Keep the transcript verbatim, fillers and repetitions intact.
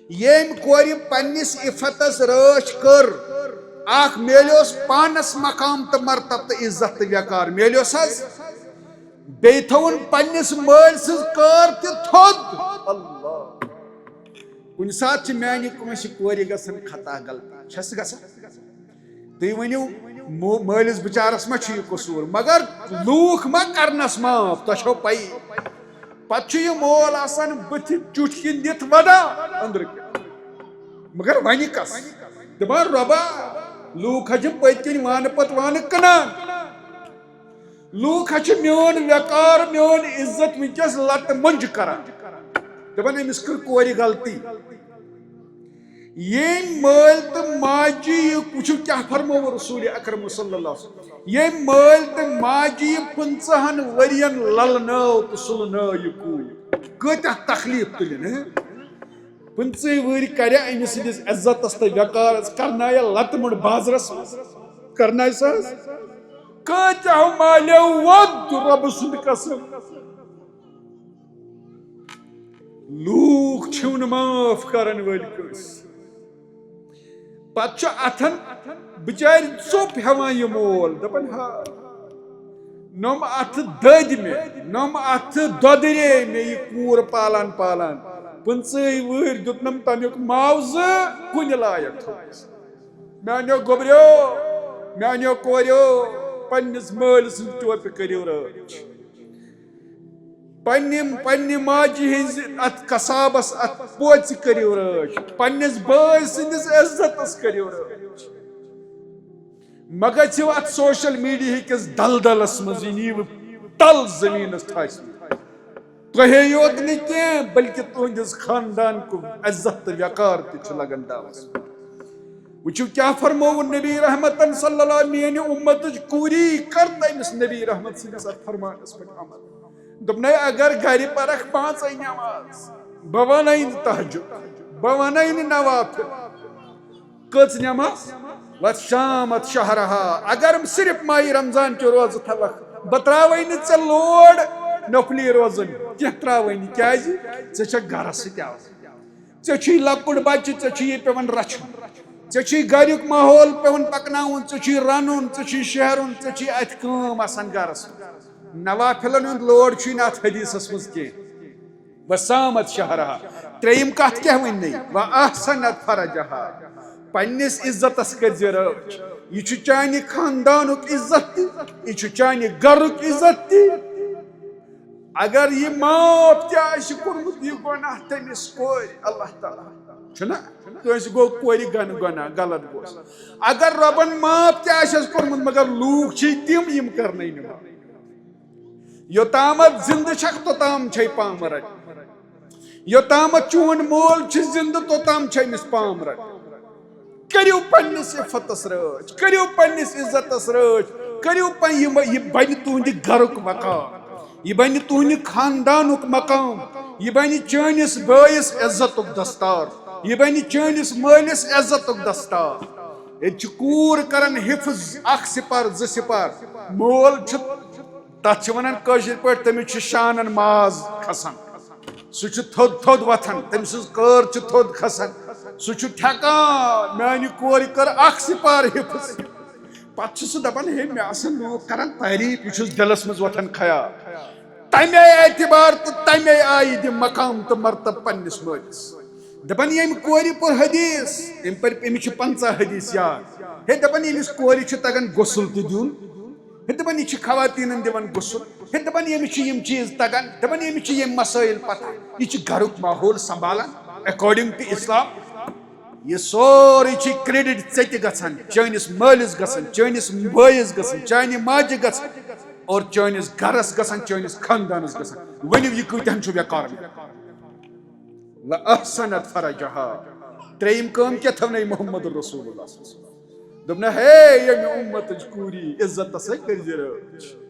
ییٚمۍ کورِ پننِس عفتس رٲچھ کٔر، اکھ میلیوس پانس مقام تہٕ مرتبہٕ تہٕ عزت تہٕ وقار میلیوس حظ، بیٚیہِ تھٲوٕن پننِس مٲلۍ سٕنٛز کار تہِ تھوٚد۔ اللہ۔ کُنہِ ساتہٕ چھِ میانہِ کٲنٛسہِ کورِ گژھان خطا غلطی، چھَس گژھان؟ تُہۍ ؤنِو، مو-، مٲلِس بِچارَس ما چھُ یہِ قصوٗر؟ مگر لوٗکھ ما کَرنَس معاف؟ تۄہہِ چھو پَیی۔ پَتہٕ چھُ یہِ مول آسان بٕتھِ چُٹھۍ کِنۍ دِتھ وَدان أنٛدرٕ کِنۍ۔ مگر وَنہِ کَس؟ دَپان، "رۄبا، لوٗکھ ہا چھِ پٔتۍ کِنۍ وانہٕ پَتہٕ وانہٕ کٕنان۔" لوٗکھ ہا چھِ میون وقار، میون عزت وٕنکیٚس لتہٕ مۄنجہِ کران۔ دپان، أمِس کٔر کورِ غلطی۔ ییٚمۍ مٲلۍ تہٕ ماجہِ یہِ وٕچھِو کیٛاہ فرموو رسول اکرم صلی اللہ علیہ وسلم۔ ییٚمۍ مٲلۍ تہٕ ماجہِ یہِ پٕنٛژٕہن ؤرین للنٲو تہٕ سُلنٲو یہِ کوٗر، کۭتیاہ تکلیف تُلِن، ہہ؟ پٕنٛژٕے وٕہٕرۍ کریا أمِس سٕنٛدِس عزتس تہٕ وقارس، کرنایا لتہٕ مۄنڈ بازرس منٛز، کرناے سا حظ۔ کۭتیاہ مالیو ووٚد رۄبہٕ سُنٛد قسم۔ لوٗکھ چھِو نہٕ معاف کرن وٲلۍ کٲنٛسہِ۔ پتہٕ چھُ اتھن بِچارِ ژوٚپ ہٮ۪وان یہِ مول، دپان، ہا، نۄم اتھٕ دٔدۍ مےٚ، نۄم اتھٕ دۄدرے مےٚ یہِ کوٗر پالان پالان۔ پٕنٛژٕے وٕہٕرۍ دیُتنم تمیُک معاوضہٕ کُنہِ لایق تھوٚومُت۔ میانیو گوٚبریو، میانیو کوریو، پننِس مٲلۍ سٕنٛز ٹوپہِ کٔرِو رٲچھ۔ پننہِ، پننہِ ماجہِ ہٕنٛزِ اتھ کسابس، اتھ پوژِ کٔرِو رٲچھ۔ پننِس بٲے سٕنٛدِس عزتس کٔرِو رٲچھ۔ مہ گژھِو اتھ سوشل میڈیا کِس دلدلس منٛز، یہِ نِیِو تل زٔمیٖنس ٹھاسنہٕ۔ تۄہے یوت نہٕ کینٛہہ، بلکہِ تُہنٛدِس خاندانُک عزت تہٕ وقار تہِ چھُ لگان داوس۔ وٕچھِو کیٛاہ فرمووُن نبی رحمتن صلی اللہ علیہ، میٛانہِ اُمتٕچ کوٗری کر تٔمِس نبی رحمت سٕنٛدِس اتھ فرمانس پٮ۪ٹھ عمل۔ دوٚپنَے، اگر گرِ پرکھ پانٛژے نماز، بہٕ ونے نہٕ تہجد، بہٕ ونے نہٕ نوافل، کٔژ نماز؟ وت شام ات شہرہا۔ اگر صرف ماہِ رمضان چہِ روزٕ تھاوکھ، بہٕ تراوے نہٕ ژےٚ لوڈ نفلی روزن کینٛہہ، تراوے نہٕ۔ کیازِ؟ ژےٚ چھےٚ گرس سۭتۍ آسان، ژےٚ چھُے لۄکُٹ بچہِ، ژےٚ چھُے یہِ پٮ۪وان رچھُن، ژےٚ چھُے گریُک ماحول پٮ۪وان پکناوُن، ژےٚ چھُے رنُن، ژےٚ چھُے شہرُن، ژےٚ چھُے اتھِ کٲم آسان گرس۔ نوافلن ہُنٛد لوڈ چھُے نہٕ اتھ حدیثس منٛز کینٛہہ۔ وسامت شہرہا۔ ترٛیٚیِم کتھ کیٛاہ ؤنۍ مےٚ؟ واحسنت فرجہا۔ پننِس عزتس کٔرزِ رٲچھ۔ یہِ چھُ چانہِ خاندانُک عزت تہِ، یہِ چھُ چانہِ گرُک عزت تہِ۔ اگر یہِ معاف تہِ آسہِ کوٚرمُت یہِ گۄناہ تٔمِس کورِ، اللہ تعالیٰ چھُنہ کٲنٛسہِ گوٚو کورِ گۄناہ، غلط گوٚوس۔ اگر رۄبن معاف تہِ آسٮ۪س کوٚرمُت، مگر لوٗکھ چھِ تِم، یِم کرنَے نہٕ معاف۔ یوٚتامَتھ زِندٕ چھَکھ، توٚتام چھے پامہٕ رَٹہِ۔ یوٚتامَتھ چون مول چھُ زِندٕ، توٚتام چھے أمِس پام رَٹہِ۔ کٔرِو پننِس عفتس رٲچھ، کٔرِو پننِس عزتس رٲچھ، کٔرِو پن-، یہِ، یہِ بنہِ تُہنٛدِ گرُک وقار، یہِ بنہِ تُہنٛدِ خاندانُک مقام، یہِ بنہِ چٲنِس بٲیِس عزتُک دستار، یہِ بنہِ چٲنِس مٲلِس عزتُک دستار۔ ییٚتہِ چھِ کوٗر کران حفظ، اکھ سِپار، زٕ سِپار، مول چھُ تتھ چھِ ونان کٲشِر پٲٹھۍ، تٔمِس چھُ شانن ماز کھسان۔ سُہ چھُ تھوٚد تھوٚد وۄتھان، تٔمۍ سٕنٛز کٲر چھِ تھوٚد کھسان۔ سُہ چھُ ٹھیکان، میانہِ کورِ کٔر اکھ سِپار حفظ۔ پتہٕ چھُ سُہ دپان، ہے، مےٚ آسن لوٗکھ کران تعریٖف، یہِ چھُس دِلس منٛز وۄتھان خیال۔ تمے اعتبار تہٕ تمے آیہِ دِ مقام تہٕ مرتبہٕ پننِس مٲلِس۔ دپان، ییٚمہِ کورِ پوٚر حدیث، أمۍ پٔرۍ، أمِس چھِ پنٛژاہ حدیث یاد۔ ہے، دپان، ییٚمِس کورِ چھُ تگان غسل تہِ دیُن، ہے، دپان، یہِ چھِ خواتیٖنن دِوان غسل۔ ہے، دپان، ییٚمِس چھِ یِم چیٖز تگان، دپان، ییٚمِس چھِ یِم مسٲیل پتہ، یہِ چھِ گرُک ماحول سنبھالان according to Islam۔ یہِ سورُے چھُ credit ژےٚ تہِ گژھان، چٲنِس مٲلِس گژھان، چٲنِس بٲیِس گژھان، چانہِ ماجہِ گژھان، اور چٲنِس گرس گژھان، چٲنِس خاندانس گژھان۔ ؤنِو، یہِ کۭتیاہن چھُ وقار؟ واحسنت فرجہا۔ ترٛیٚیِم کٲم کیٛاہ تھٲونَے محمد رسول اللہ صلی اللہ علیہ وسلم؟ دوٚپنہ، ہے، ییٚمہِ اُمتٕچ کوٗری، عزتس سۭتۍ کٔرزِ رٲچھ۔